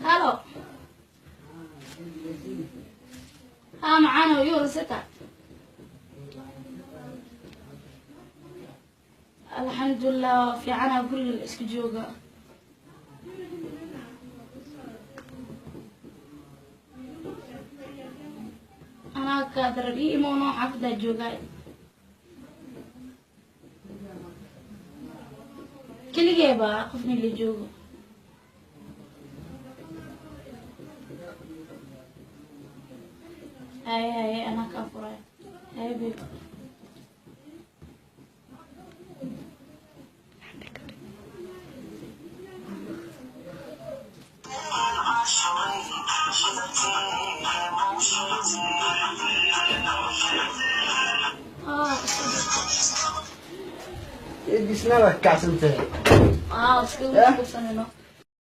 Halo. Haa, macaano iyo sita. Alxamdulilah, waa fiicana, guriga la iska jooga. Anaa kaa daran, ii imoonoo, xaafadaa joogaa, keligeeba qofna la joogo. Haye haye, anaa kaa furay. Haye babe. Eedisna waa kacsan tahay. Aa, iska Eh? mashquulsanino.